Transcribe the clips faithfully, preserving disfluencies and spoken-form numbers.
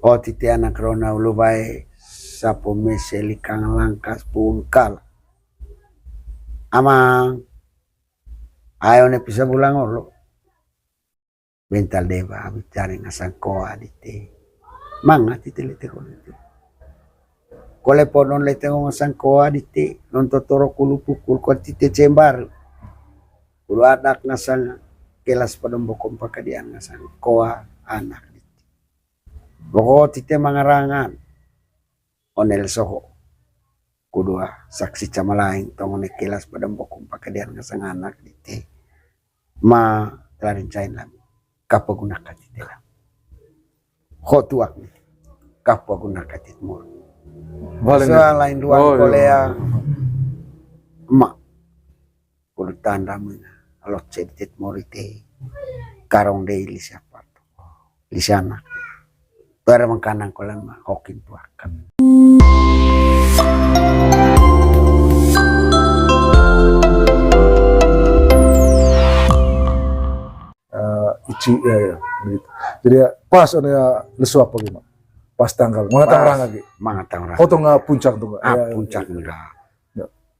Ko titi anak rona ulu bae, sapo mese likang langkas pun kala. Amang, ayo ne pisa bulang olo. Bental deba, bicara ngasang koa dite. Manga tite lete ko lete. Kole podon lete ngasang koa dite, nonto toro kulu pukul ko tite cembar. Kulu adak ngasang kelas padon bokom pakadian ngasang koa anak dite. Boko tite mangarangan. Onel soho. Kudua, saksi camalaing tong one kelas padon bokom pakadian ngasang anak dite. Ma, telarin cain lami. Kapo gunaka tite la. Ho tuak ni. Kapo gunaka tit mur. Soal lain duan kolea. Ma. Kudu tanda menga. Lot cedit morite. Karong dei lisi apa tu. Lisi anak. Tuara mengkanang kolam ma. Hokin tuakan. Eh, ici, ya, ya, begitu. Jadi ya, pas ada ya, lesu apa gimana? Pas tanggal. Mana tanggal lagi? Mana tanggal? Kotong puncak tuh. Ah, puncak enggak.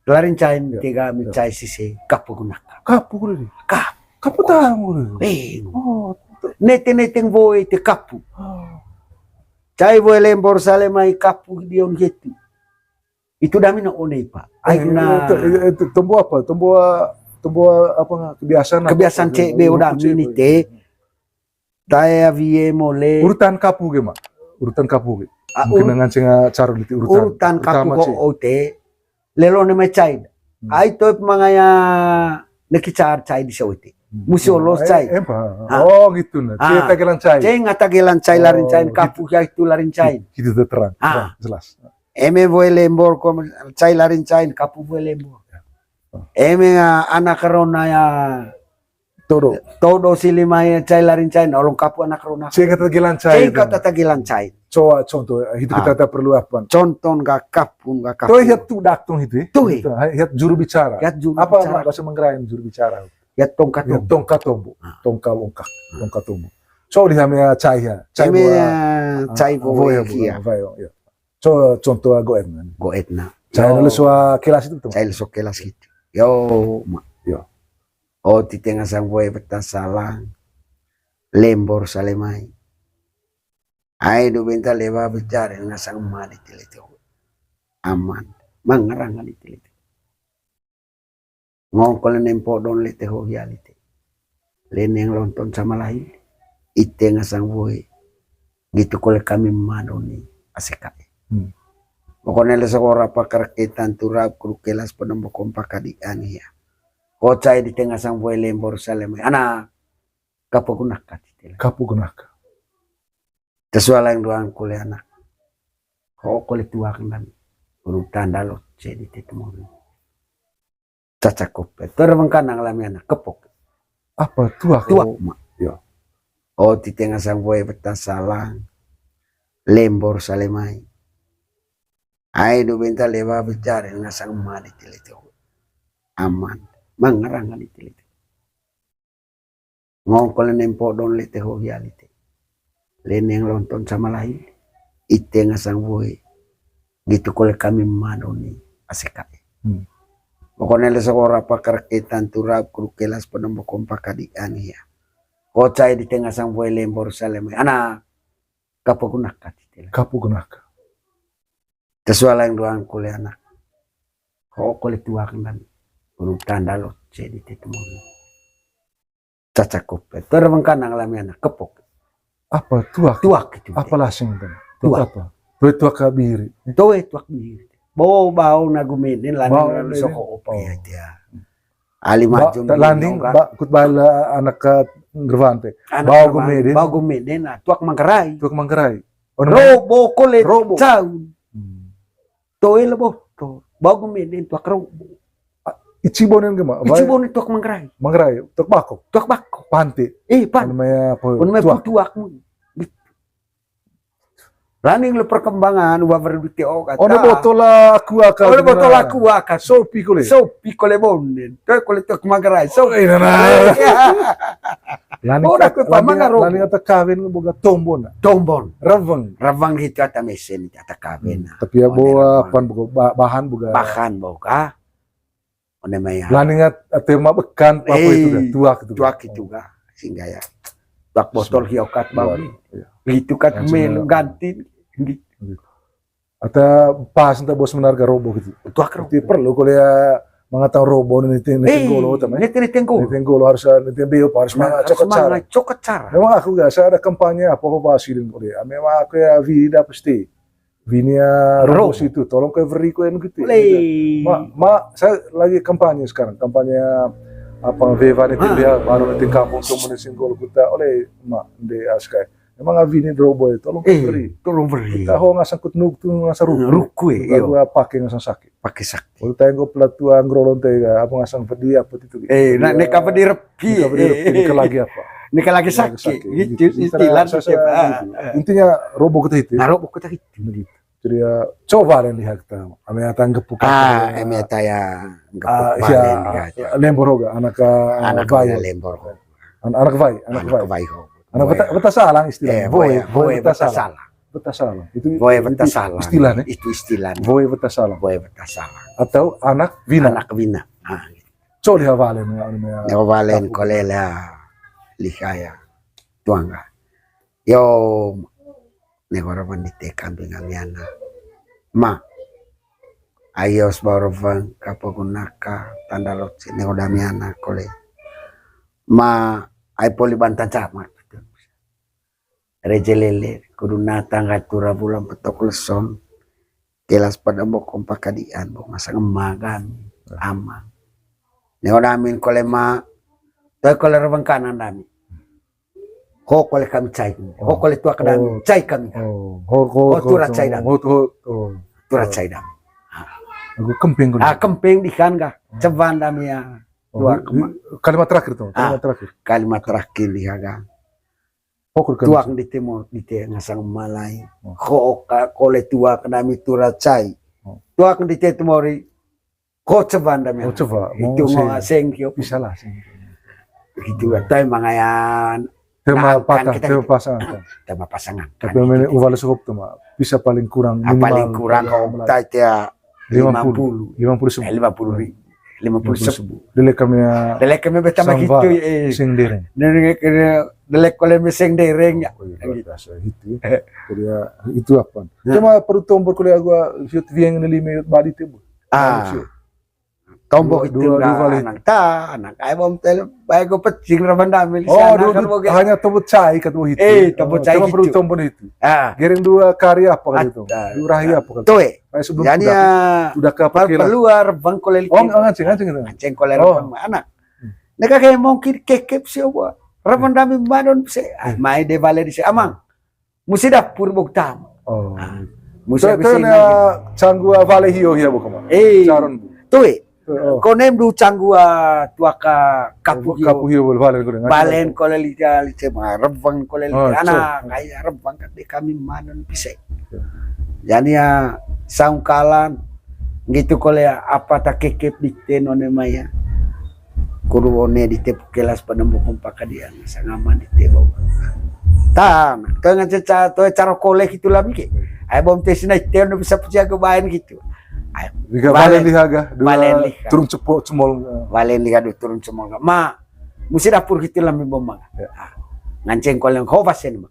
Larin cain tiga mi cai sise kapu gunaka. Kapu gunaka. Kapu. Kapu tamu gunaka. Eh. Oh. Nete nete boy te kapu. Oh. Cai boy lembor sale mai kapu dion getu. Itu dami na one pa. Ai na itu, itu tombo apa? Tombo tombo apa kebiasaan apa? Kebiasaan cek be udah mini te. Tae awie mole. Urutan kapu ge, Mak. Urutan kapu ge. Ah, mungkin dengan cenga caru liti urutan. Urutan kapu ko ote. Lelo ne mai cai. Ai toi mangaya neki car cai di sawete. Musi olos cai. Oh, gitu nah. Cai tagelan cai. Cai ngatagelan cai larin cai kapu ya itu larin cai. Gitu terang, jelas. Eme boe lembor ko cai larin cai kapu boe lembor. Eme anak rona ya Todo. Todo sili mai cai larin cai, olong kapu anak rona. Cai kata gilan cai. Cai kata gilan cai. Coba contoh, itu kita tak perlu apa? Contoh nggak kapu, nggak kapu. Tuh, hiat tuh daktung itu. Tuh, hiat juru bicara. Hiat juru bicara. Apa bahasa Manggarai juru bicara? Hiat tongkat tombo. Tongkat tombo. Tongkat longkak. Tongkat tombo. So di hamea cai ya. Cai bola. Cai bola ya. So contoh goetna. Goetna. Cai lu so kelas itu. Cai lu so kelas itu. Yo, Mak. Yo. O tite ngasang boe beta salang. Lembor sale mai. Ai du benta lewa bicara ngasang mani tile tu. Aman. Mangarang di tile tu. Ngong kole nempo don lete ho hia lite. Leneng lonton sama lahi. Ite ngasang boe. Gitu kole kami madoni asekae. Pokoknya le sekolah pakar ketan turap kru kelas penembo kompak kadi ania. Kocai di tengah sang boe lembor salem. Ana kapo gunaka titila. Kapo gunaka. Tesuala yang doang kole anak. Ho kole tuak nami. Urung tanda lo cedi tetemon. Cacakup. Termengkanang lami anak kepok. Apa tuak? Tuak, Mak. Yo. O tite ngasang boe beta salang. Lembor sale mai. Ai du benta lewa bicara ngasang mani tile tu. Aman. Mangarang di tile tu. Ngong kole nempo don lete ho hia lite. Leneng lonton sama lahi. Ite ngasang boe. Gitu kole kami madoni asekae. Pokoknya le sekolah pakar ketan turap kru kelas penembo kompak kadi ania. Kocai di tengah sang boe lembor salem. Ana kapo gunaka titila. Kapo gunaka. Tesuala yang doang kole anak. Ho kole tuak nami. Urung tanda lo cedi tetemon. Cacakup. Termengkanang lami anak kepok. Apa tuak? Tuak itu. Apa lasing itu? Tuak apa? Tuak kabiri. Toe tuak biri. Bo bau na gumenen laning lalu soko opa ya dia. Ali majun landing ba kut bala anak ke gerwante. Bau gumeden. Bau gumeden na tuak Manggarai. Tuak Manggarai. Robo kole caun. Toe lebo to. Bau gumeden tuak robo. Ici bonen gema. Ici bonen tuak Manggarai. Manggarai. Tuak bako. Tuak bako. Pante. Eh, pan. Namanya apa? Namanya tuak. Laning le perkembangan uwa berdute o kata. Ono botol aku aka. Ono botol aku aka. Sopi kole. Sopi kole bonen. Toe kole tuak Manggarai. Sopi. Nana. Laning ata kawin boga tombon. Tombon. Reweng. Reweng hitu ata mesen ata kawin. Tapi ya boga apan boga bahan boga. Bahan boga. One mai ya. Laning ata mabekan apa itu ga, tuak itu ga. Tuak itu ga. Sehingga ya. Tuak botol hiokat bau. Itu kat melu ganti. Ata pas ata bos menar ga robo gitu. Tuak robo. Jadi perlu kole ya manga tang robo niteng, niteng golo utama. Niteng, niteng golo. Niteng golo harus, niteng beo harus manga cokot cara. Memang aku ga, saya ada kampanye apa apa sidin kole. Memang aku ya widi pasti. Widi ya robo situ, tolong kue weri kue gitu. Ma, ma, saya lagi kampanye sekarang, kampanye apa wewa niteng dia baru niteng kampung tuh niteng golo kuta oleh ma de askai. Emang widi robo ya, tolong beri. Tolong beri. Kita ho ngasang kut nuk tu ngasang ruku. Ruku, eh, iyo. Gua pake ngasang saki. Pake saki. Waktu tayang gua pelatua ngrolon teh, apa ngasang pedi apa itu. Eh, nak neka pedi repi. Neka pedi repi, neka lagi apa? Neka lagi saki. Gitu, istilah saya, saya gitu. Intinya robo kita itu. Nah, robo kita itu. Begitu. Jadi ya, coba deh lihat kita. Ame ata nggepuk. Ah, ame ata ya nggepuk. Lembor hoga, anak, anak bayi. Lembor. Anak bayi, anak bayi. Anak beta, beta salang istilah. Boe, boe beta salang. Beta salang. Itu boe beta salang. Istilah nih. Itu istilah. Boe beta salang. Boe beta salang. Atau anak wina. Anak wina. Coli ha walen ya, anu ya. Walen kole la liha ya. Tuangga. Yo, nego reweng dite kambing ami ana. Ma, ayo sba reweng kapa gunaka tanda loci nego dami ana kole. Ma, ai poli bantan camat. Rejelele, kudu na tangga tura bulan petok leson. Kelas pada mbokon pakadian, bo ngasang ema gami, ama. Nego dami kole ma, toi kole reweng kanan dami. Ho kole kami cai, ho kole tuak dami, cai kami. Ho tura cai dami. Tura cai dami. Aku kempeng kole. Ah, kempeng dihan ga. Ceban dami ya. Tuak ma. Kalimat terakhir tuh, kalimat terakhir. Kalimat terakhir dihan ga. Tuak dite mo, dite ngasang malai. Ho ka kole tuak dami tura cai. Tuak dite temori. Ko ceban dami. Ko ceban. Itu mo seng kio. Bisa lah seng. Gitu, atau emang ayan. Tema patah, tema pasangan. Tema pasangan. Tapi memang uwal sokop tema. Bisa paling kurang, paling kurang kau tai tia lima puluh. Lima puluh. Lima puluh. Lima puluh sebu. Delek kami ya. Delek kami betama gitu ya. Seng dereng. Delek kole me seng dereng ya. Biasa gitu. Jadi ya itu apa? Cuma perlu tombol kole gua hiut wieng neli me badi tebu. Ah. Tombok itu dua, dua kali. Anak ta, anak ai bom tel, bae go pecing raban dami. Oh, hanya tombok cai kat itu. Eh, tombok cai. Cuma perlu tombok itu. Ah. Gereng dua kari apa kali itu? Dua rahi apa kali? Toe. Jadi ya, udah ke apa kira? Perlu ar bang koleli. Oh, ngancing, ngancing itu. Ngancing koleli anak. Neka kayak mungkin kekep sih, raban dami madon se. Mai de bale di se amang. Musi dapur bok tam. Oh. Musi dapur. Canggu wale hio hia bok ma. Eh. Caron bu. Tui. Konem du canggu tuaka kapu hio. Kapu hio balen kole. Balen kole lita lita ma reweng kole lita. Anak kayak reweng kat de kami manon pise. Jadi ya saungkalan gitu kole apa ta kekep di teno ne maya. Kudu one di tepu kelas pada mbukum pakadian sangaman di tebo. Tan, kau ngaca ca toe caro kole gitu lah bike. Ai bom tes na ite no bisa puji aku baen gitu. Ai balen liha ga, dua balen liha. Turun cepo cemol. Balen liha dua turun cemol. Ma, musi dapur gitu lah mi bom ma. Nganceng kole ho pasen ma.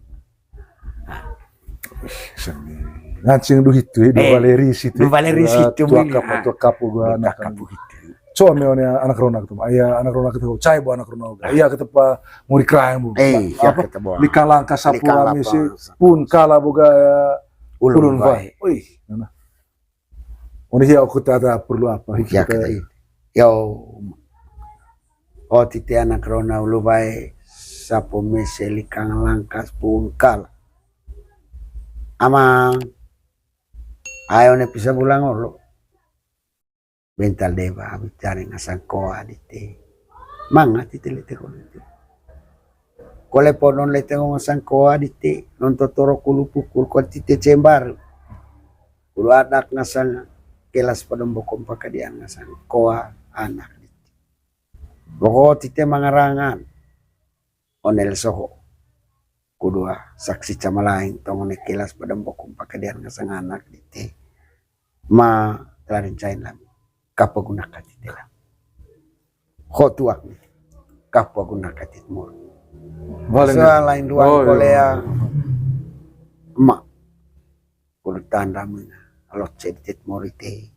Nganceng du hitu, dua baleri situ. Dua baleri situ. Tua kapu, tua kapu gua anak kapu hitu. Coa me one anak rona ketu. Iya anak rona ketu. Cai bo anak rona. Iya ketepa muri kerang bu. Eh, iya ketepa. Likang langka sapu rame si pun kala boga ulun bae. Oi. One hia oku tata perlu apa? Hia kita. Yo. O titi anak rona ulu bae sapo mese likang langkas pungkal. Amang. Ayo ne pisa bulang olo. Bental deba bicara ngasang koa dite. Manga titi lete kolo itu. Kole podon lete ngasang koa dite. Nonton toro kulu pukul kol tite cembar. Ulu adak ngasang kelas padom bokom pakadian ngasang koa anak dite. Boko tite mangarangan. One leso ho. Kudua saksi camalaing tong one kelas padambok kum pakadian ngasang anak dite. Ma telarin cain lami. Kapa guna katit lah. Ho tuak ni. Kapa guna katit mur. Soal lain dua oh, kolea. Ma. Kudu tanda menga. Alot cedit mori te.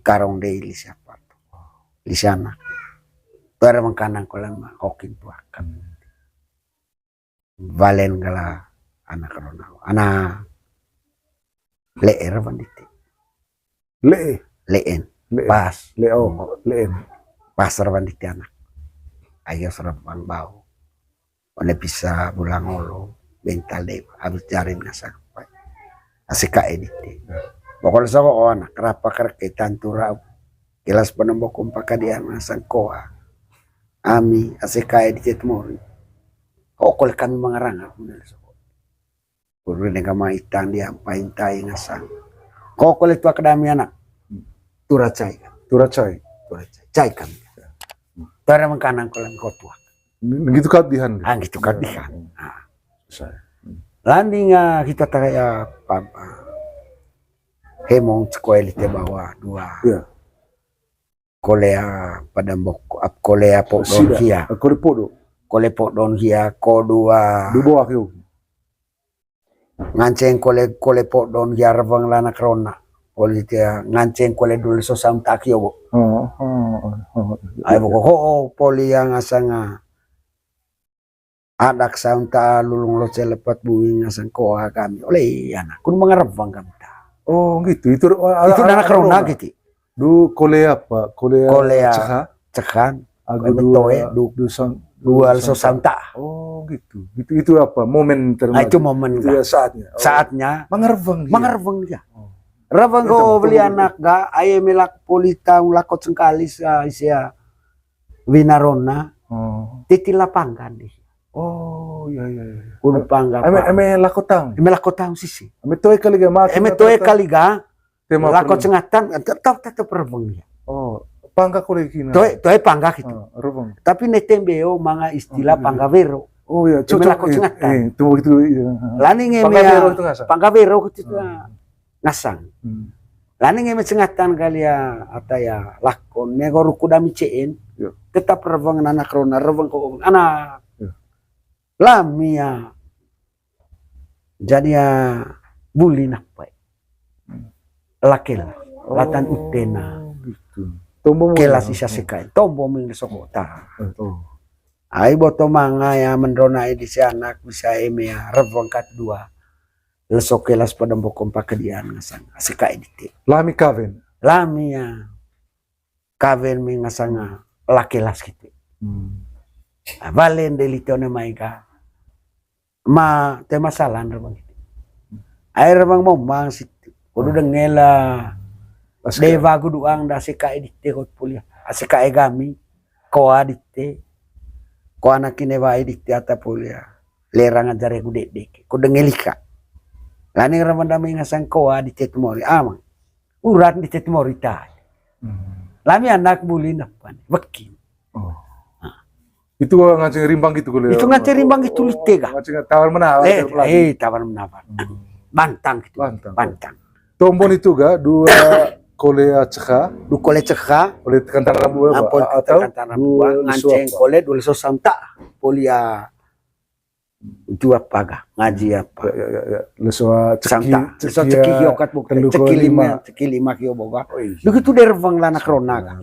Karong dei lisi apa tu. Lisi anak. Tuara mengkanang kolam ma. Hokin tuak. Valen kala anak rona. Ana le'e ra banditi. Le'e. Le'en. Le'e. Pas. Le'o. Le'en. Pas ra banditi anak. Ayo serabang bau. One pisa bulang olo. Bental de. Habis jarin ngasak. Asika editi. Pokoknya sama anak. Kerapa kerke tantu rau. Kelas penembok umpa kadian ngasang koa. Ami asika editi temori. Kok kole kami mangarang aku nel soko. Guru nega ma itang dia paintai ngasang. Kok kole tua kedami anak. Tura cai. Tura cai. Tura cai. Cai kami. Tura mengkanang kole kotua. Gitu kat dihan. Ah, gitu kat dihan. Ah. Saya. Landing ah kita tagaya papa. Hemong sekoe lite bawa dua. Iya. Kolea padambok ap kolea podon hia. Kole podo. Kole podon hia ko dua. Dubo akio. Nganceng kole kole podon hia reveng lanak rona. Poli tia nganceng kole dul so saung taki obo. Ai boko ho poli yang asanga. Adak saung ta lulung lo celepat buing asang koa kami. Ole anak kun mengarevang kami ta. Oh gitu. Itu itu anak rona gitu. Du kole apa? Kole ceha. Cehan. Agu dua, dua, dua so saung ta. Oh gitu. Itu itu apa? Momen termasuk. Itu momen itu ya saatnya. Saatnya. Mengarevang dia. Mengarevang dia. Reveng ko beli anak ga aye melak polita lakot sengkalis sia. Winarona. Oh. Titi lapangkan di. Oh iya iya iya. Ulu pangga. Eme eme lakotang. Eme lakotang sisi. Eme toe kali ga mati. Eme toe kali ga. Lakot sengatan tetap tetap reveng dia. Oh, pangga kole kina. Toe toe pangga gitu. Reveng. Tapi ne tembeo manga istilah pangga wero. Oh iya, cocok. Lakot sengatan. Lani ngeme pangga wero gitu. Ngasang. Lani ngeme sengatan kali ya ata ya lakon ne goru kuda miceen tetap reveng anak rona reveng ko anak lami ya jadi ya buli napai lakel latan utena kelas isa sekai tombo ming sokota ai boto manga ya menrona di si anak bisa eme ya reveng kat dua Leso kelas pada mbokom pakedian ngasang. Asika edite. Lami kawen. Lami ya. Kawen mi ngasang la kelas gitu. Hmm. Nah, balen de lite one mai ka. Ma tema salan rebang gitu. Air rebang momang situ. Kudu dengela. Dewa guduang da asika edite hot pulia. Asika egami. Koa dite. Koa nakine wai dite ata pulia. Lerang ajar ya gudedek. Ko dengelika. Lani ramandami ngasang koa di tetumori. Amang. Urat di tetumori tai. Lami anak buli napan. Wekin. Itu nganceng rimbang gitu kali. Itu nganceng rimbang gitu lite ga. Nganceng tawar menawar. Eh, tawar menawar. Bantang gitu. Bantang. Tombon itu ga dua kole ceha. Dua kole ceha. Kole tekan tanah buah atau nganceng kole dua leso santa. Polia itu apa ga ngaji apa? Leso ceki, leso ceki yokat buk ceki lima, ceki lima kio boga. Begitu dervang lanak rona ga.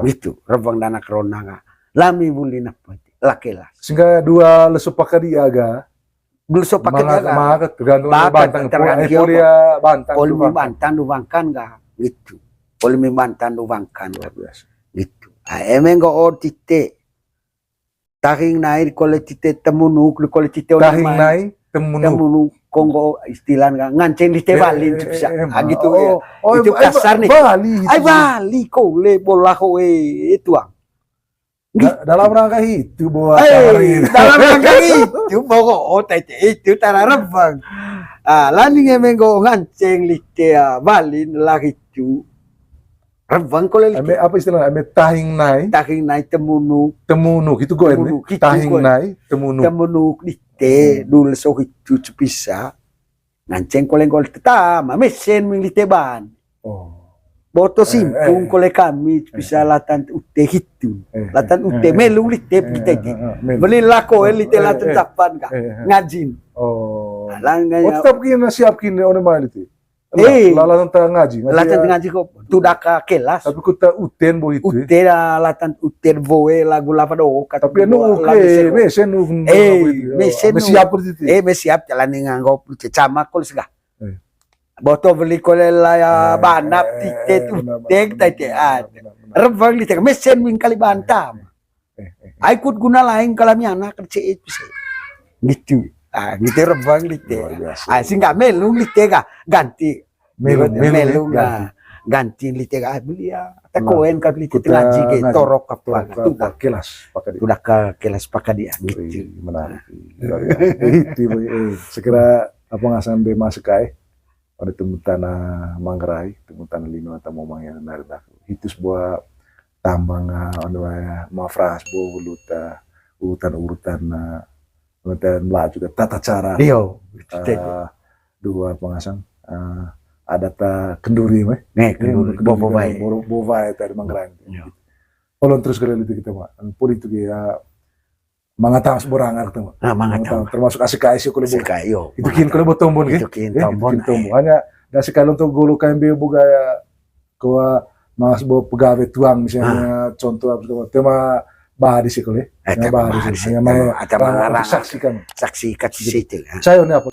Gitu, revang lanak rona ga. Lami bulin apa? Lakela. Sehingga dua leso pakadia ga. Belum so pakai manga, jaga. Manga tergantung bantang. Tergantung bantang. Poli mi bantang dubangkan ga gitu. Poli mi bantang dubangkan ga. Gitu. Emeng go o tite. Tahing nai kole tite temunuk kole tite. Tahing nai temunuk. Temunuk konggo istilah ga nganceng di tebalin bisa. Gitu ya. Itu kasar nih. Bali. Ai bali kole bola ho e tuang. Dalam rangka itu bawa eh, dalam rangka itu bawa otak itu tara rebang. Ah, lani ngemeng go nganceng lite ya balin lah itu. Rebang kole lite. Eme apa istilahnya? Eme tahing nai. Tahing nai temunuk. Temunuk itu goen. Temunuk itu goen. Tahing nai temunuk. Temunuk lite dul so hitu cepisa. Nganceng kole gol tetama mesen ming lite ban. Oh. Boto simpung kole kami bisa latan ute hitu. Latan ute melung lite pita ite. Beli lako lite latan tapan ka. Ngajin. Oh. Alang gaya. Oh, tetap kini siap kini one mai lite. Eh. Latan ta ngaji, ngaji. Latan ta ngaji ko. Tudak ka kelas. Tapi ku ta uten bo itu. Ute latan uten boe lagu lapa do. Tapi anu oke, mesen nu. Eh, mesen nu. Siap itu. Eh, mesiap jalan dengan ngop cecama kol segah. Boto beli kole laya banap tiket uteng tai te. Rebang lite mesen ming kali bantam. Ai kut guna lain kalau mi anak kecil itu sih. Gitu. Ah, gitu rebang lite. Ai sing nggak melung lite ga ganti. Melung, melung, melung ganti. Ganti lite ga beli ya. Koen ka lite ngaji ke torok apa. Tudak kelas pakadi. Tudak ke kelas pakadi gitu. Menarik. Itu eh segera apa ngasan be masuk kai. Pada temutan Manggarai, temutan lino atau momang yang nari dak. Itu sebuah tambang anu ma frans bo luta urutan-urutan urutan melaju ke tata cara. Iyo. Dua pengasang ada ta kenduri meh. Nih kenduri bo bovai. Bovai tadi Manggarai. Kolon terus kali itu kita mah. Poli itu ya mangatang seborang arti mah. Nah, mangatang. Termasuk asik aisi kalau bo. Asik ayo. Itu kin kalau bo tombon ke. Itu kin tombon. Hanya dan sekali untuk gulu K M B boga ya kau mas bo pegawai tuang misalnya contoh apa segala tema bahari sih kali. Tema bahari sih. Hanya mai atau mengarang saksikan. Saksikan situ. Saya ini apa?